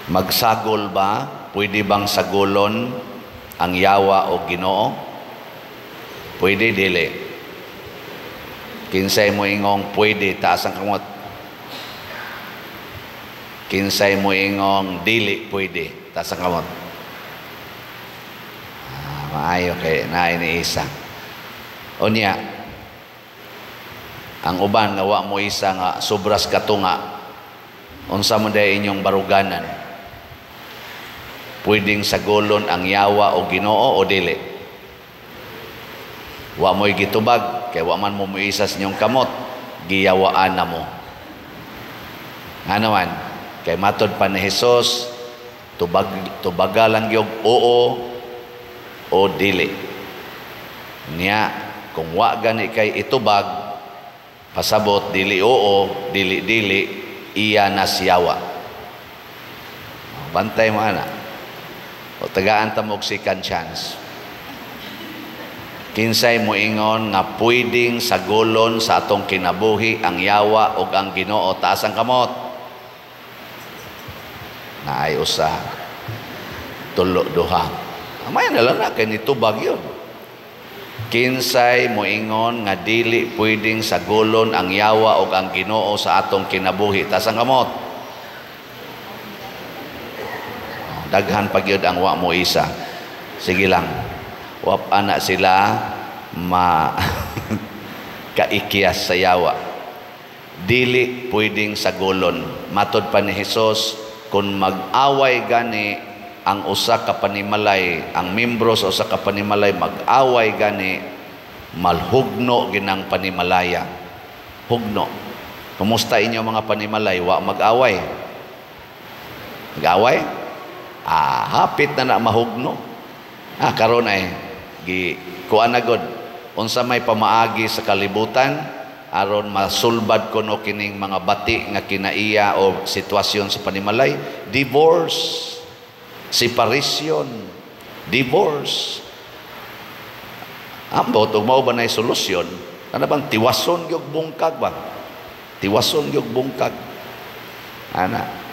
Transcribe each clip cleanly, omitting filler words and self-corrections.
Magsagol ba? Pwede bang sagolon ang yawa o Ginoo? Pwede, dili? Kinsay mo ingong pwede, taas ang kamot. Kinsay mo ingong dili pwede, taas ang kamot. Ah, maayo kay naay ni isa. Unya, ang uban nga wa mo isa nga sobras katunga, unsa mo day inyong baruganan? Pwedeng sagolon ang yawa o Ginoo o dili? Wa mo'y gitubag kay wa man mo muisa sa inyong kamot, giyawaan na mo. Ano man, kay matod pa ni Jesus, tubag tubaga lang gyud oo o dili. Niya, kung wa gani kay itubag, pasabot dili oo, dili dili, iya na siyawa. Bantay mo ana. O tagaan ta mo og second chance. Kinsay mo ingon nga pwedeng sagolon sa atong kinabuhi ang yawa ug ang Ginoo, taas ang kamot. Naay usa, tulo, duha. Amay na lang na kay nitubag yun. Kinsay moingon nga dili pwedeng sagolon ang yawa ug ang Ginoo sa atong kinabuhi, taas ang kamot. Daghan pa gyud ang wa mo isa. Sige lang. Wap ana sila ma kaikiyas sa yawa. Dili pwedeng sagolon. Matod pa ni Jesus, kung mag-away gani ang usa ka panimalay, ang membro sa usa ka panimalay mag-away gani, malhugno ginang panimalaya. Hugno. Kumusta inyo mga panimalay? Wa mag-away? Mag-away? Ah, hapit na na mahugno. Ah, karon ay gi kuan na gud. Unsa may pamaagi sa kalibutan aron masulbad kuno kining mga bati nga kinaiya o sitwasyon sa panimalay? Divorce, separation, divorce. Ambot ug mao ba nay solusyon? Kana bang tiwason gyud bungkag ba? Tiwason gyud bungkag. Ana.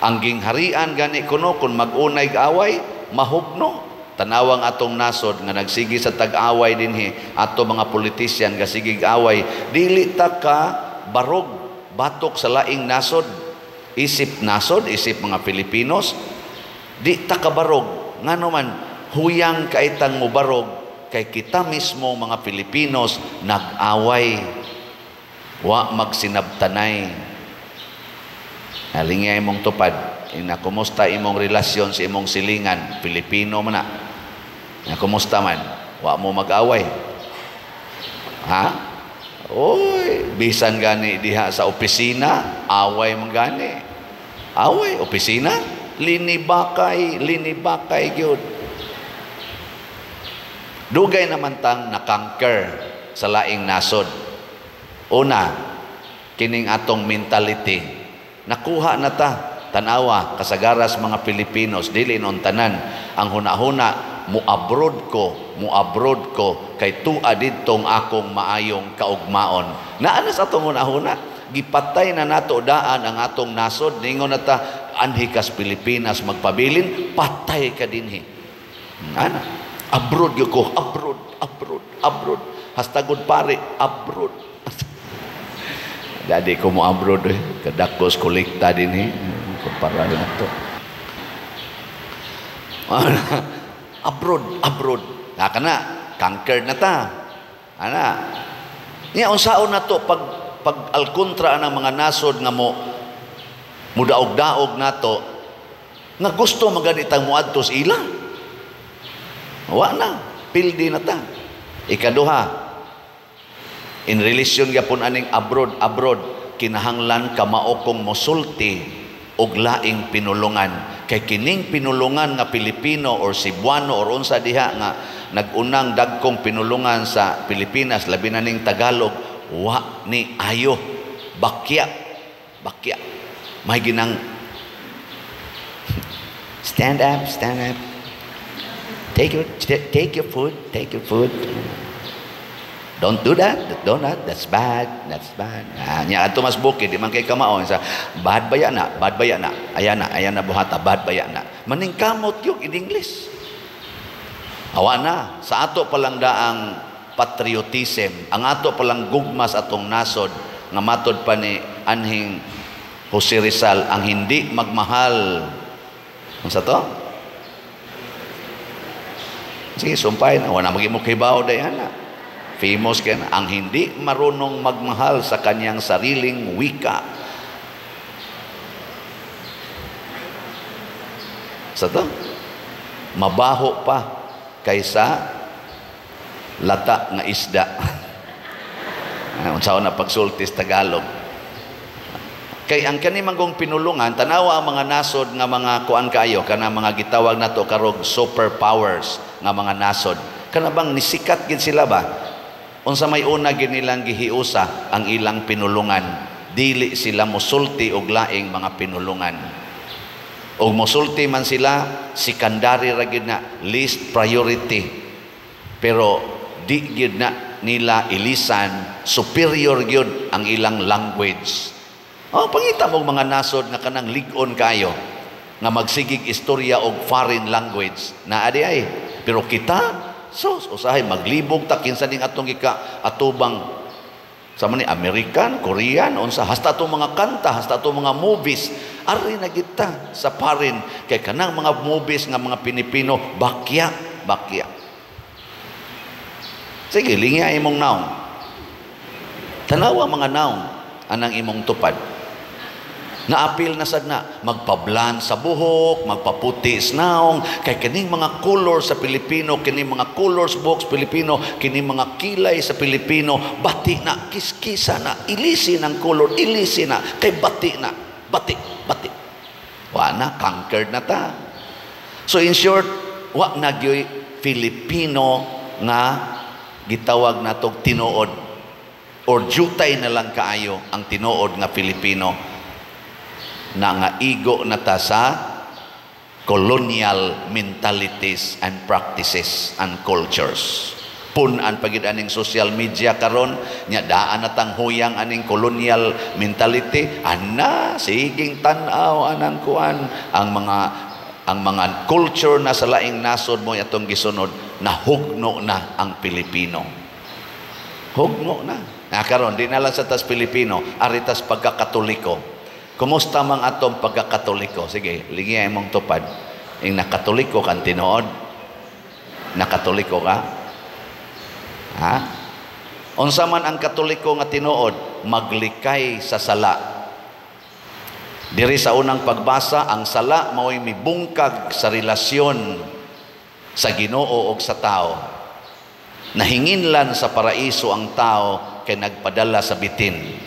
Ang gingharian gani kuno kung mag-unay away, mahugno. Tanawang atong nasod nga nagsige sa tag-away dinhi, ato mga politisyan nga sigig away, dili ta ka barog batok sa laing nasod. Isip nasod, isip mga Filipinos, di ta ka barog. Ngano man, huyang kaitang mubarog kay kita mismo mga Filipinos nag-away. Wa magsinabtanay. Alingay imong tupad, ina kumusta imong relasyon sa imong silingan, Pilipino man na. Ina kumusta man, wa mo mag-away. Ha? Oy, bisan gani diha sa opisina, away man gani. Away opisina, linibakay, linibakay gyud. Dugay naman tang nakanker sa laing nasod. Una, kining atong mentality. Nakuha na ta, tanawa, kasagaras mga Pilipinos, dili non tanan, ang hunahuna, muabroad ko, kay tua didtong akong maayong kaugmaon. Naa na sa atong hunahuna, gipatay na nato daan ang atong nasod, ningon na ta, anhi kas Pilipinas magpabilin, patay ka dinhi. Ana, abroad gyud ko, abroad, abroad, abroad. Hastagod pare, abroad. Dadi ko mo abroad eh. Kadakos kolekta din eh. Kumpara na to. Abroad, abroad. Naka na, kanker na ta. Ana. Niya, unsaon na to pag, pag alkontra ang mga nasod nga mo mudaog-daog nato nga gusto maganitang muadto sa ila. Wa na, pildi na ta. Ikaduha, in relation gyapon aning abroad, abroad, kinahanglan kamao kong mosulti og laing pinulungan. Kay kining pinulungan nga Pilipino or Cebuano or unsa diha nga nag-unang dagkong pinulungan sa Pilipinas, labi na ning Tagalog, wa ni ayo. Bakya. Bakya. May ginang stand up, stand up. Take your food, take your food. Don't do that. Don't that. That's bad. That's bad. Ah, nya adto mas bukid, di man kay kamao sa bad baya na, bad baya na. Ayan na, ayan na buhata, bad baya na. Maningkamot gyud in English. Awa na, sa ato palang daang patriotism, ang ato palang gugma sa atong nasod, nga matod pa ni anhing Jose Rizal, ang hindi magmahal. Unsa to? Sige, sumpay na. Wala magimo kibaw day ana. Famous kay na. Ang hindi marunong magmahal sa kanyang sariling wika. Sa to? Mabaho pa kaysa lata nga isda. Unsa na pagsulti sa Tagalog. Kay ang kani manggong pinulungan, tanawa ang mga nasod nga mga kuan kaayo, kana mga gitawag nato karog superpowers nga mga nasod. Kana bang nisikat gid sila ba? Unsa may una gid nilang gihiusa ang ilang pinulungan. Dili sila mosulti og laing mga pinulungan. Og mosulti man sila, secondary ra gid na, least priority. Pero di gid na nila ilisan, superior gyud ang ilang language. Oh, pangita mo mga nasod nga kanang lig-on kayo nga magsigig istorya og foreign language. Naa di ay. Pero kita, so usahay maglibog ta kinsa ning atong gika atubang sa man ni American, Korean, unsa hasta atong mga kanta, hasta atong mga movies, ari na kita sa foreign kay kanang mga movies nga mga Pilipino bakya, bakya. Sige, lingya imong naong. Tanawa mga naong anang imong tupad. Naapil na sad na magpablan sa buhok, magpaputi sa naong, kay kining mga color sa Pilipino, kining mga colors box Pilipino, kining mga kilay sa Pilipino, bati na, kiskisa na, ilisi ng color, ilisi na, kay bati na, bati, bati. Wa na, conquered na ta. So in short, wa na gyoy Filipino nga gitawag natog tinuod or jutay na lang kaayo ang tinuod nga Filipino na nga igo na ta sa colonial mentalities and practices and cultures. Pun-an pagid aning social media karon nya daan na tang huyang aning colonial mentality, ana siging tan-aw anang kuan ang mga culture na sa laing nasod mo atong gisunod, nahugno na ang Pilipino. Hugno na. Na karon di na lang sa tas Pilipino, aritas pagkakatoliko. Kumusta mang atong pagkakatoliko? Sige, lingiya imong tupad. Ing nakatoliko kan tinuod? Nakatoliko ka? Ha? Unsa man ang Katoliko nga tinuod? Maglikay sa sala. Diri sa unang pagbasa, ang sala mao'y mibungkag sa relasyon sa Ginoo og sa tao. Nahinginlan sa paraiso ang tao kay nagpadala sa bitin.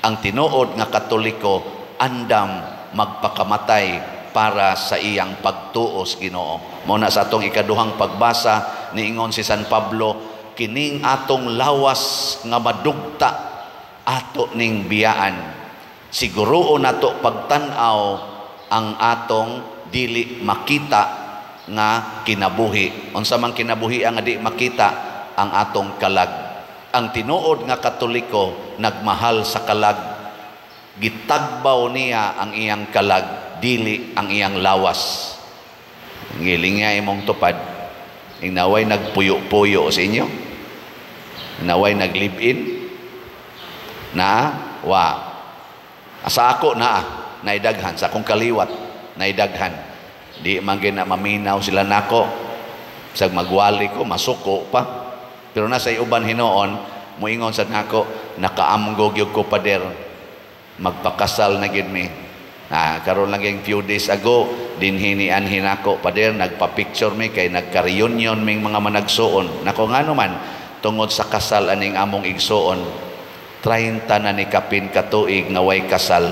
Ang tinuod nga Katoliko andam magpakamatay para sa iyang pagtuo sa Ginoo. Mao na sa atong ikaduhang pagbasa niingon si San Pablo, kining atong lawas nga madugta ato ning biyaan. Siguruon nato pagtan-aw ang atong dili makita nga kinabuhi. Unsa man kinabuhi ang di makita? Ang atong kalag. Ang tinuod nga Katoliko nagmahal sa kalag. Gitagbaw niya ang iyang kalag, dili ang iyang lawas. Ngiling nga imong tupad. Inaway nagpuyo-puyo sa inyo. Inaway nag-live-in. Na, wa. Sa ako na, naidaghan. Sa akong kaliwat, naidaghan. Di man gina maminaw sila nako. Sag magwali ko, masuko pa. Pero nasa uban hinoon, muingon sa nako, nakaamgo gyud ko, pader. Magpakasal na gid mi. Ah, karon lang yung few days ago, dinhi ni anhin ako, pader, nagpa-picture mi kay nagka-reunion ming mga managsuon. Nako ngano man, tungod sa kasal aning among igsuon, 30 na ni kapin katuig nga way kasal.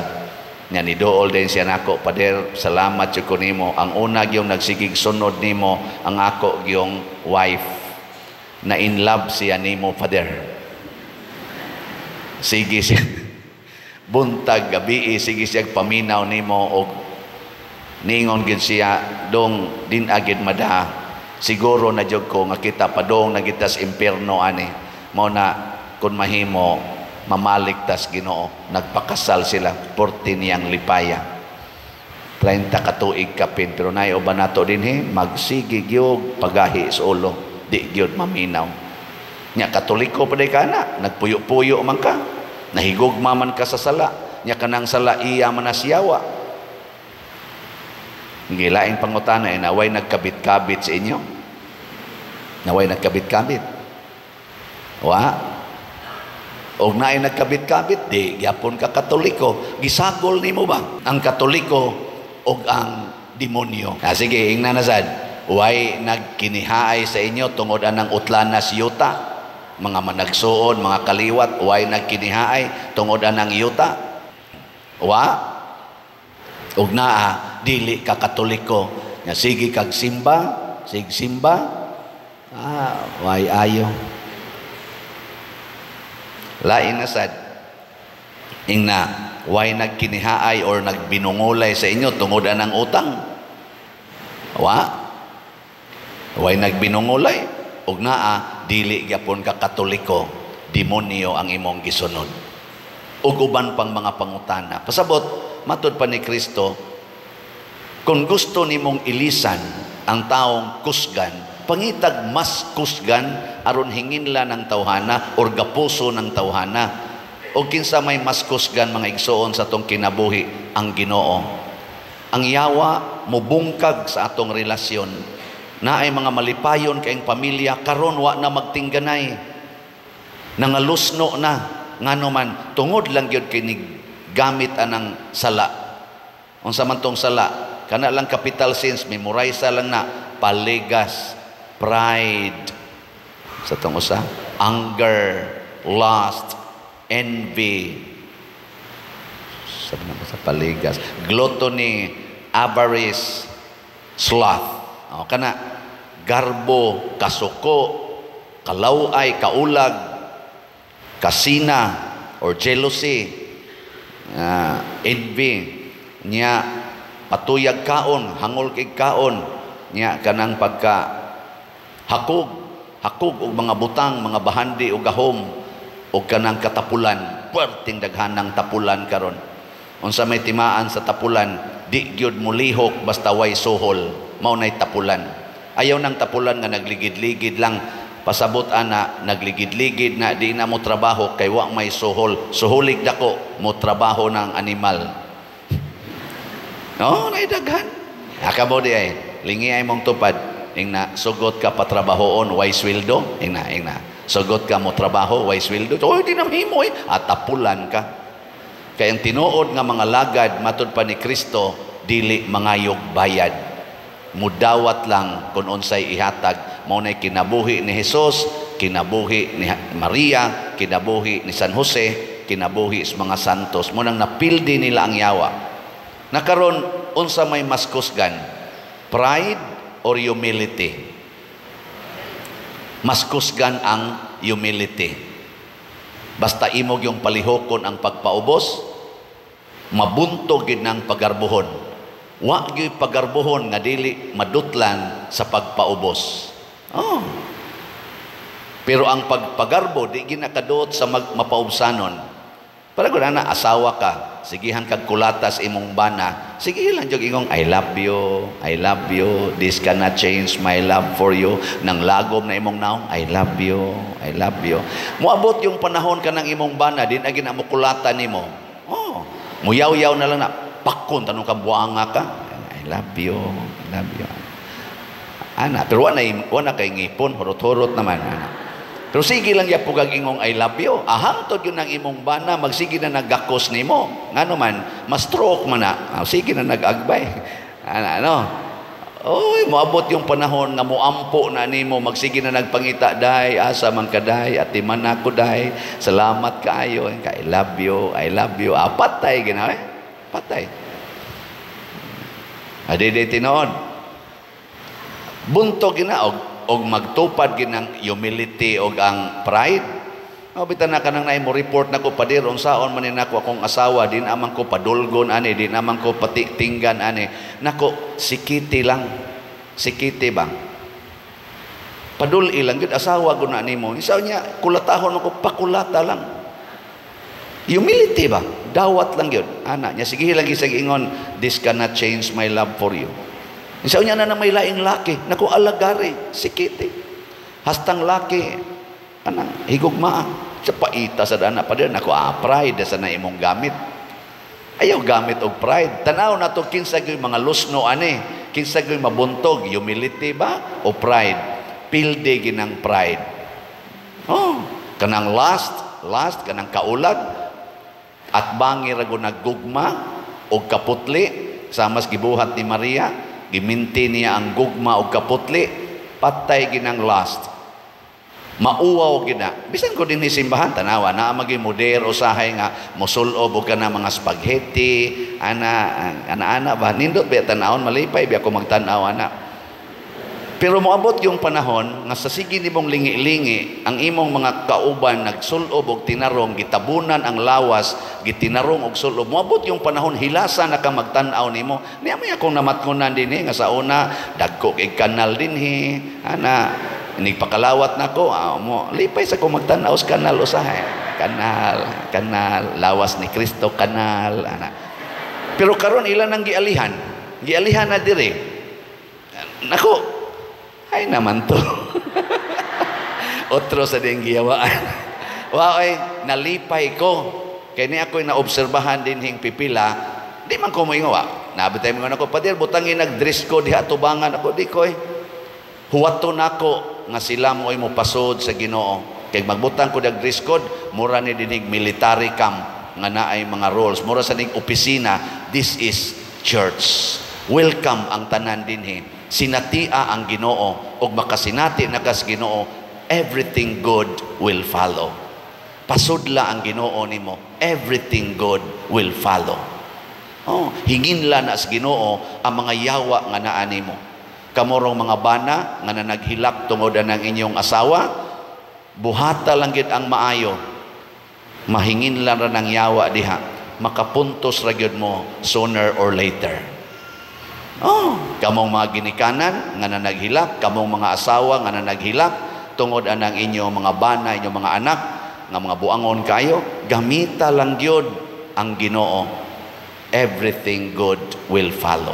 Nya ni dool din siya nako, pader, salamat jud ko nimo. Ang una gyung nagsigig sunod nimo, ang ako gyung wife. Na in love siya nimo, pader. Sige siya. Buntag gabi sige siya paminaw nimo og ningon gid siya dong din agid mada. Siguro na jud ko nga kita padong na kita sa impierno ani. Mao na kung mahimo mamalig tas Ginoo. Nagpakasal sila porti niyang lipaya. 30 ka tuig kapin, pero naay uban nato dinhi magsige gyud pagahi sa ulo, di gyud maminaw. Nya Katoliko pa day ka na, nagpuyo-puyo man ka, nahigugma man ka sa sala, nya kanang sala iya man na siyawa. Gilaing pangutana eh, naway nagkabit-kabit sa inyo? Naway nagkabit-kabit? Wa? Og naay nagkabit-kabit, di gyapon ka Katoliko. Gisagol nimo ba ang Katoliko og ang demonyo? Ah, sige, ingna na sad. Way nagkinihaay sa inyo tungod anang utlanas yuta? Mga managsuon, mga kaliwat, way nagkinihaay tungod anang yuta? Wa? Og naa, dili ka Katoliko. Nga sige kag simba, sig simba, way ayo. Lain na sad. Ingna, way nagkinihaay or nagbinungulay sa inyo tungod anang utang? Wa? Way nagbinungulay? Og naa, dili gyapon ka Katoliko, demonyo ang imong gisunod. Ug uban pang mga pangutana. Pasabot, matud pa ni Kristo, kung gusto nimong ilisan ang taong kusgan, pangitag mas kusgan aron hinginla ng tawhana or gapuso ng tawhana. O kinsa may mas kusgan, mga igsoon, sa atong kinabuhi? Ang Ginoo. Ang yawa mubungkag sa atong relasyon. Naay mga malipayon kayong pamilya karon wa na magtingganay. Nangalusno na, ngano man tungod lang gyud kay gamit anang sala. Unsa man tong sala? Kana lang capital sins, memorize lang na: paligas, pride, sa tong usa, anger, lust, envy, sabi na ba sa paligas, gluttony, avarice, sloth. O, kana, garbo, kasuko, kalaway, kaulag, kasina, or jealousy, envy, niya, patuyag kaon, hangol kay kaon, niya kanang pagka hakog, hakog og mga butang, mga bahandi og gahom, og kanang katapulan, puwerteng daghanang tapulan karon. Unsa may timaan sa tapulan, di gyud mulihok basta way suhol, mao nay tapulan. Ayaw nang tapulan nga nagligid-ligid lang. Pasabot ana, nagligid-ligid na di na mo trabaho kay wa may suhol. Suhulig dako mo trabaho ng animal. No, naidaghan. Akabo di ay, lingi ay mong tupad. Ingna, sugot ka patrabahoon, way sweldo. Ingna, ingna. Sugot ka mo trabaho, way sweldo. Oy, di na mahimo eh. At tapulan ka. Kaya ang tinuod nga mga lagad, matud pa ni Kristo, dili mangayog bayad. Mudawat lang kung unsay ihatag. Mao nay kinabuhi ni Jesus, kinabuhi ni Maria, kinabuhi ni San Jose, kinabuhi sa mga santos. Mo nang napildi nila ang yawa. Nakaron, unsa may mas kusgan? Pride or humility? Mas kusgan ang humility. Basta imog yung palihokon ang pagpaubos, mabuntog gid ng pagarbuhon. Wa gyud pagarbuhon nga dili madutlan sa pagpaubos. Oh. Pero ang pagpagarbo di ginakaduot sa mapaubsanon. Para gud ana, asawa ka, sigihan kag kulatas imong bana, sige lang jud ingong "I love you, I love you, this cannot change my love for you." Nang lagom na imong naong, "I love you, I love you." Moabot yung panahon ka ng imong bana, din agin mo kulata nimo. Oh, muyaw-yaw na lang na, pakon tanong ka buanga ka. "I love you, I love you." Ana, pero wa na kay ngipon, hurot-hurot naman ana. Pero sige lang ya pugag ingong "I love you." Ahangtod yun ang imong bana, magsige na naggakos nimo. Ngano man, ma-stroke man na. Ah, sige na nag-agbay. Ana, ano? Oy, moabot yung panahon nga moampo na nimo, magsige na nagpangita, "Day, asa man ka, day, atiman ako, day, salamat kaayo, I love you, I love you." Ah, patay ginawa eh. Patay. Adi di tinuod. Buntog gina og magtupad ginang humility og ang pride. O bitan na kanang naay mo report nako, "Pader, unsaon man ni nako akong asawa, di naman ko padulgon ani, di naman ko pati tinggan ani." Nako, sikiti lang. Sikiti ba? Paduli lang gyud, asawa ko na nimo. Isa niya kulatahon ako, pakulata lang. Humility ba? Dawat lang yun. Ana niya, sige lang isag ingon, "This cannot change my love for you." Isa niya na na may laing laki, naku, alagari, sikiti. Hastang laki, ana, higugmaa. Sa paita sa dana pa din, naku, pride sa na imong gamit. Ayaw gamit og pride. Tanaw na to kinsa gyud mga lusno ani, kinsa gyud mabuntog, humility ba o pride? Pilde ginang pride. Oh, kanang last, last kanang kaulag at bangi ra naggugma og kaputli, samas gibuhat ni Maria, giminti niya ang gugma og kaputli, patay ginang last. Mauwaw gina. Bisan ko dinhi simbahan, tanawa na magi moder usahay nga mosulob og kana mga spaghetti, ana ana ana ba, nindot ba tan-awon, malipay biya ko magtan-aw ana. Pero moabot yung panahon nga sa sige nimong lingi-lingi, ang imong mga kauban nagsulob og tinarong, gitabunan ang lawas, gitinarong og sulob. Moabot yung panahon hilasa na ka magtan-aw nimo. Niya may akong namatngonan dinhi nga sa una dagko kay kanal dinhi, ana nigpakalawat nako, mo lipay sa ko magtan-aw sa kanal usahay. Kanal, kanal, lawas ni Kristo kanal, ana. Pero karon ilan ang gialihan? Gialihan na dire. Nako, ay naman to. Otro sa ding giyawaan. Wow, ay, nalipay ko. Kaya ni ako'y naobserbahan din hing pipila, di man ko moingawa. Nabi tayo mga ako, "Pader, butangin nag-dress ko diha tubangan ako." Di ko eh. Huwato nako nga sila mo ay mopasod sa Ginoo. Kay magbutang ko dag dress code, mura ni dinig military camp nga naay mga rules. Mura sa nig opisina, this is church. Welcome ang tanan dinhi. Sinatia ang Ginoo ug makasinati na kas Ginoo, everything good will follow. Pasudla ang Ginoo nimo, everything good will follow. Oh, hinginla na sa Ginoo ang mga yawa nga naa nimo. Kamurong mga bana nga nanaghilak tungod ng inyong asawa, buhata lang gid ang maayo. Mahinginlan ra ng yawa diha. Makapuntos ra gyud mo sooner or later. Oh, kamong mga ginikanan nga nanaghilak, kamong mga asawa nga nanaghilak tungod anang inyong mga bana, inyong mga anak nga mga buangon kayo, gamita lang gyud ang Ginoo. Everything good will follow.